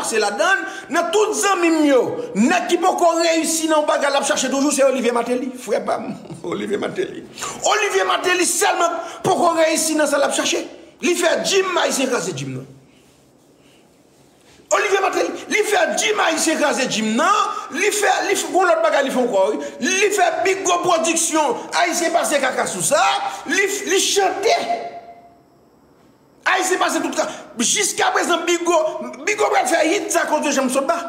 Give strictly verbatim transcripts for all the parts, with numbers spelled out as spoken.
pase ladann, nan tout zanmi m yo, nèg ki poko reyisi nan yon bagay l ap chache toujou, se Olivier Martelly, frè pa m, Olivier Martelly. Olivier Martelly sèlman poko reyisi nan sa l ap chache. Li fè gym, Ayisyen kraze gym nan. Olivier Martelly, li fè gym, Ayisyen kraze gym nan, li fè, li fè, gon lòt bagay li fè ankò, wi. Li fè Bigo Production, Ayisyen pase kaka sou sa, li, li chante. Ayisyen pase tout ka, jiska prezan Bigo, Bigo pral fè hit sa akoz de Janm Sotba.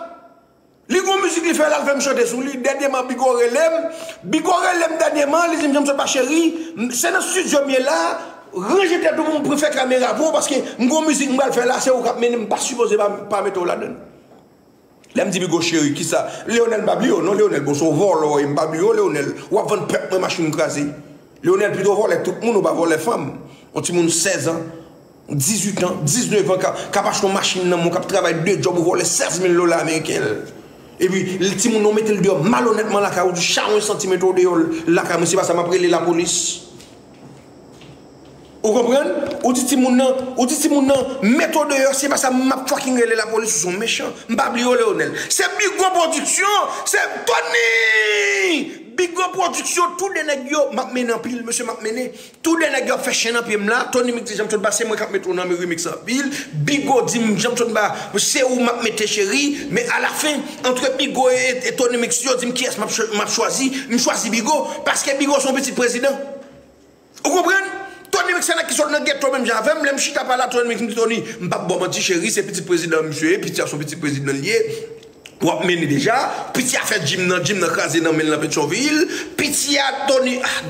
Li gon mizik li fè la, l fè m chante sou li. Dènyèman, Bigo rele m. Bigo rele m dènyèman, li di m, Janm Sotba cheri, m, se nan estidyo m ye la, ranje tèt ou pou m fè kamera pou ou, paske m gon mizik m pral fè la, se ou k ap mennen, m pa sipoze pa, pa mete w ladann. Lè m di Bigo cheri, kisa? Leonel, m pa bliye w, non, Leonel, bon, se yon vòlò, m pa bliye w, Leonel. W ap vann pèp mwen machin kraze. Leonel pito vòlè tout moun, ou pa vòlè fanm. Yon timoun sèz an, dizuit an, diznèf an, k ap, k ap achte yon machin nan men w, k ap travay de djòb, ou vòlè sèz mil dola ameriken. Epi, timoun nan, ou mete l deyò malonètman lakay ou, di, "Chawony santi mete w deyò lakay mwen, se pa sa, m ap rele lapolis." Ou konprann? Ou di timoun nan, ou di timoun nan, "Mete w deyò, se pa sa, m ap fucking rele lapolis, ou se yon mechan." M pa bliye w, Leonel. Se Bigo Production, se Tony! Bigo Production, tou de nèg yo, m ap mennen anpil, mesye, m ap mennen. Tou de nèg yo ap fè chenn nan pye m la. Tony Mix di, "Janm Sotba, se mwen k ap mete w nan remix anpil." Bigo di m, "Janm Sotba, se ou m ap mete cheri." Men alafen, antre Bigo e, e, e Tony Mix, yo di m kiyès m ap chwa-, m ap chwazi. M chwazi Bigo, paske Bigo se yon pitit prezidan. Ou konprann? Tony Mix se nèg ki sot nan geto menm jan avè m. Lè m chita pale a Tony Mix, m di, "Tony, m p ap ba w manti, cheri, se pitit prezidan misye ye, piti a se yon pitit prezidan li ye. W ap mennen deja, piti a fè gym nan, gym nan kraze nan men l nan Petyonvil. Piti a, Tony, ah,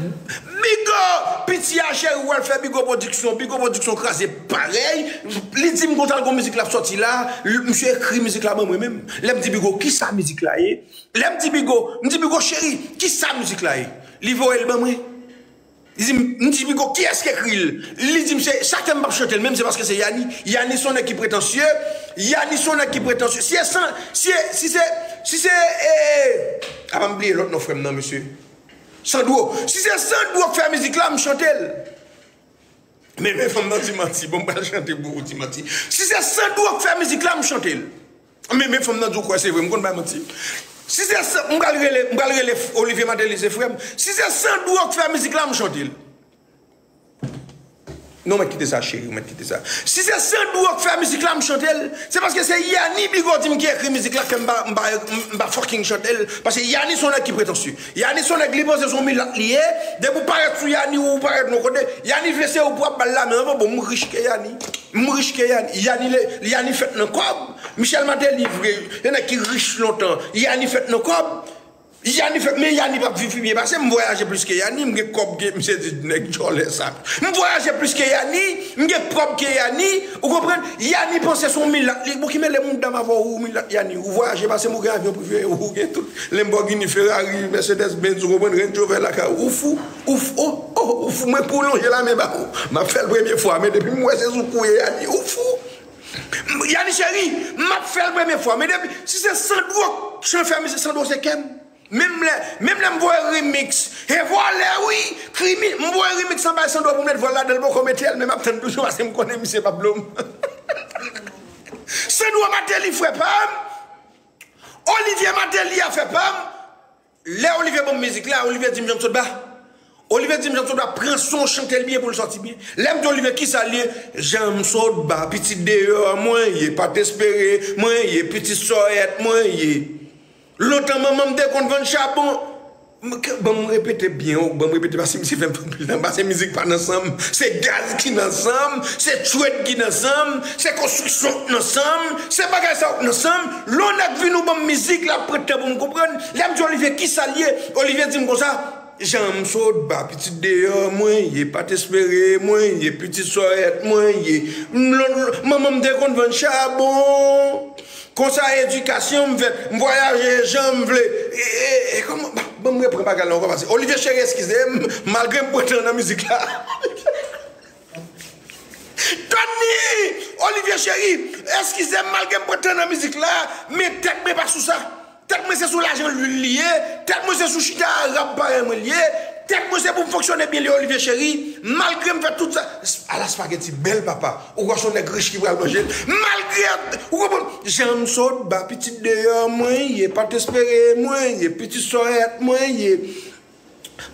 Bigo, piti a, cheri, w al fè Bigo Production, Bigo Production kraze parèy." Li di m konsa l gon mizik l ap sòti la, l-, misye ekri mizik la ban mwen menm. Lè m di Bigo, "Kisa mizik la ye?" Lè m di Bigo, m di, "Bigo, cheri, kisa mizik la ye?" Li voye l ban mwen. Li di m, m di, "Bigo, kiyès ki ekri l?" Li di m, "Se, sa fè m p ap chante l menm, se paske se Yani. Yani se yon nèg ki pretansye. Yani se yon nèg ki pretansye. Si se san, si, si se, si se, eh, a pa m bliye lòt non frè m nan, mesye. Sandro. Si se Sandro k fè mizik la, m chante l." Men, men fanm nan di manti. Bon, m pral chante pou ou di manti. Si se Sandro k fè mizik la, m chante l. Men, men fanm nan di w kwè se vre, m konn bay manti. Si se San-, m pral rele, m pral rele Olivier Martelly, se frè m. Si se Sandro k fè mizik la, m chante l. Non, mèt kite sa, cheri, mèt kite sa. Si se Sandro k fè mizik la, m chante l. Se paske se Yani Bigo di m ki ekri mizik la, fè m pa, m pa, m pa fucking chante l. Paske Yani se yon nèg ki pretansye. Yani se yon nèg li panse se yon milat li ye. Depi w parèt sou Yani, ou parèt yon kote. Yani vle se ou pou ap ba l lamen. Bon, m rich ke Yani. M rich ke Yani. Yani le, Yani fèt nan kòb. Michel Martelly vre, se nèg ki rich lontan. Yani fèt nan kòb. Yani fèt, men Yani p ap viv pi byen pase m. M vwayaje plis ke Yani. M gen kòb ke misye di nèg djòlè sa. M vwayaje plis ke Yani. M gen kòb ke Yani. Ou konprann? Yani panse se yon milat li. Bon, ki mele mouda m avè w, ou milat Yani. Ou vwayaje pase m, ou gen avyon prive, ou gen tout Lamborghini, Ferrari, Mercedes Benz, ou konprann, Range Rover lakay ou. Ou fou, ou fou, oh, oh, ou fou, mwen pou lonje lamen ba ou. M ap fè l premye fwa, men depi m wè se sou kou ye Yani, ou fou. Yani cheri, m ap fè l premye fwa, men depi, si se Sandro k chan fè mizik, Sandro se kè m. Menm lè, menm lè m voye remix, e vòlè wi, krimi, m voye remix an bay Sandro pou m met vòl ladan l, poko mete l, men m ap tann toujou, paske m konnen misye p ap blo m. Sandro Martelly, frè pa m, Olivier Martelly, afè pa m. Lè Olivier ban m mizik la, Olivier di m, "Janm Sotba." Olivier di m, "Janm Sotba, pran son, chante l byen pou l sòti byen." Lè m di Olivier, "Kisa l ye?" "Janm Sotba, pitit deyò mwen ye, pa t espere mwen ye, pitit sòyèt mwen ye. Lontan manman m te konn vann chabon." M, ke, ban m repete byen, o, ban m repete, paske misye fè m fè anpil tan, paske mizik pa nan san m. Se gaz ki nan san m, se trade ki nan san m, se konstriksyon k nan san m, se bagay sa yo k nan san m. Lè yon nèg vin ou ban m mizik, l ap pran tan pou m konprann. Lè m di Olivier, "Kisa l ye?" Olivier di m konsa, "Janm Sotba, pitit deyò mwen ye, pa t espere mwen ye, pitit sòyèt mwen ye. M, l, l, manman m te konn vann chabon. Konsa edikasyon m fèt, m vwayaje jan m vle." E, e, e, kòman, ban, ban m repran bagay la ankò, paske Olivier Chéry, eskize m, malgre m pran tan nan mizik la. Tony! Olivier Chéry, eskize m, malgre m pran tan nan mizik la, men tèt mwen pa sou sa. Tèt mwen se sou lajan lwil li ye, tèt mwen se sou chita arab parèy mwen li ye, Tèt mwen se pou m fonksyone byen, li Olivier Chéry. Malgre m fè tout sa, ala spaghetti bèl, papa. Ou kwè se yon nèg rich ki pral manje l? Malgre, ou konprann? Jan m sot ba pitit deyò mwen ye, pa t espere mwen ye, pitit sòyèt mwen ye.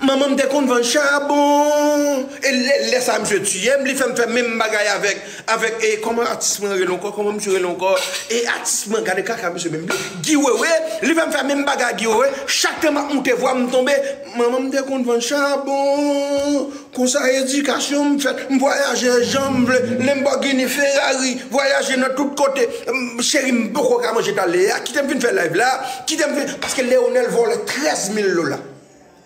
Manman m te konn vann chabon. E lè, lè sa misye tiye m, li fè m fè menm bagay avèk, avèk, e, kòman atis mwen rele ankò, kòman misye rele ankò? E atis mwen, gade kaka misye menm. Guy Wewe, li fè m fè menm bagay Guy Wewe. Chak tan m ap moute vwa m tonbe. Manman m te konn vann chabon. Konsa edikasyon m fèt, m vwayaje jan m vle. Lamborghini, Ferrari, vwayaje nan tout kote. M, cheri, m poko ka manje talè a. Kite m fin fè live la. Kite m fin, paske Leonel vòlè trèz mil dola.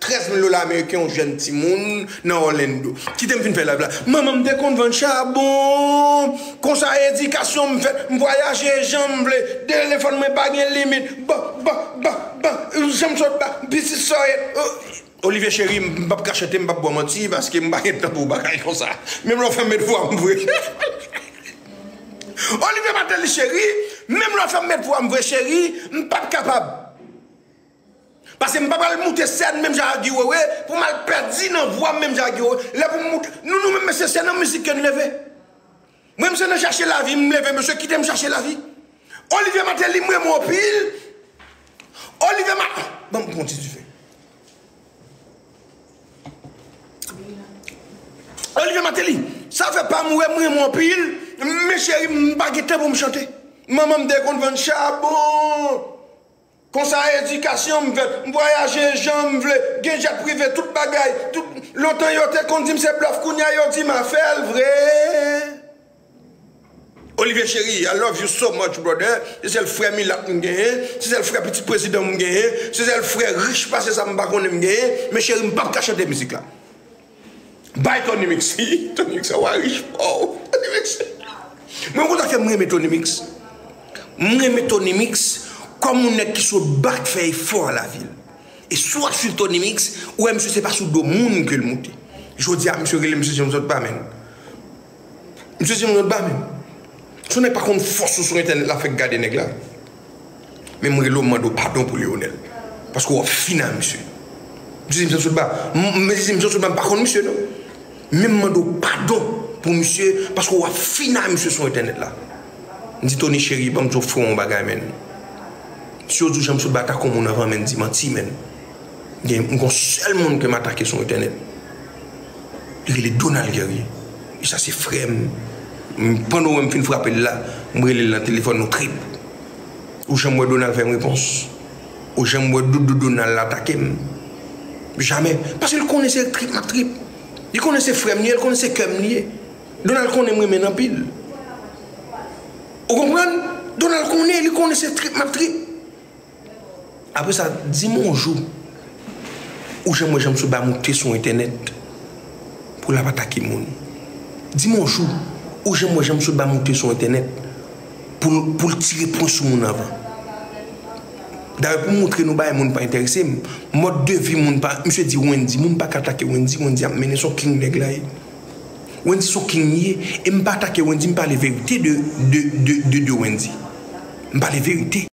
Trèz mil dola ameriken, yon jèn timoun nan Orlando. Kite m fin fè live la. Manman m te konn vann chabon. Konsa edikasyon m fèt, m vwayaje jan m vle. Telefòn mwen pa gen limit. Ban, ban, ban, ban. Jan m sot ba pitit sòyèt. Olivier Chéry, m p ap ka chante, m p ap ba w manti, paske m pa gen tan pou bagay konsa. Menm lè w fè m met vwa m vre. Olivier Martelly Chéry, menm lè w fè m met vwa m vre, cheri, m p ap kapab. Paske m pa pral moute sèn menm jan ak Guy Wewe, pou m al pèdi nan vwa m menm jan ak Guy Wewe. Lè pou m moute, nou, nou menm mesye, se nan mizik ke n leve. Mwen, m se nan chache lavi, m leve, mesye, kite m chache lavi. Olivier Martelly, m renmen w anpil. Olivier Ma-, ban m pran ti dife. Olivier Martelly, sa fè pa m wè m renmen w anpil, men cheri, m pa gen tan pou m chante. Manman m te konn vann chabon. Konsa edikasyon m fèt, m vwayaje jan m vle, gen jet prive, tout bagay, tout, lontan yo te konn di m se blòf, kounye a yo di m a fè l vre. Olivier Chéry, I love you so much, brother. Se sèl frè milat m genyen, se sèl frè pitit prezidan m genyen, se sèl frè rich pase sa m pa konnen m genyen, men cheri, m p ap ka chante mizik la. Bay Tony Mix. Tony Mix, sa w a rich, oh, Tony Mix. Mwen konn sa fè m renmen Tony Mix. M renmen Tony Mix, kòm yon nèg ki sot ba, k fè efò nan lavi l. E si w ap swiv Tony Mix, ou wè misye se pa sou do moun ke l moute. Jodi a, misye rele misye James Otba, menn. Misye James Otba, menn. Si w nèg pa konn fòs ou sou entènèt la, fèk gade nèg la. Men m rele w, m mande w padon pou Leonel. Paske w ap fin a misye. Misye James Otba, m, m, mesye James Otba, m pa konn misye, non. Men m mande w padon pou misye, paske w ap fin a misye sou entènèt la. M di, Tony cheri, ban m di w fè yon bagay, menn. Si yo di w James Otba atake yon moun anvan, menn, di manti, menn. Gen, m gon sèl moun ke m atake sou entènèt. Li rele Donald Guerrier. E sa se frè m. M, pandan w wè m fin frape l la, m rele l nan telefòn, nou trip. Ou janm wè Donald fè m repons? Ou janm wè doudou Donald atake m? Jamè. Paske l konnen se trip m ap trip. Li konnen se frè m li ye, l konnen se kè m li ye. Donald konnen m renmen l anpil. Ou konprann? Donald konnen, li konnen se trip m ap trip. Apre sa, di m yon jou ou janm wè James Otba moute sou entènèt pou l ap atake moun. Di m yon jou ou janm wè James Otba moute sou entènèt pou l, pou l tire pwen sou moun anvan. Dayè, pou montre nou bagay moun pa enterese m, mòd de vi moun pa, misye di Wendy, moun pa ka atake Wendy, Wendy ap mennen, se yon king nèg la ye. Wendy se yon king li ye, e m pa atake Wendy, m pale verite de, de, de, de, de Wendy. M pale verite.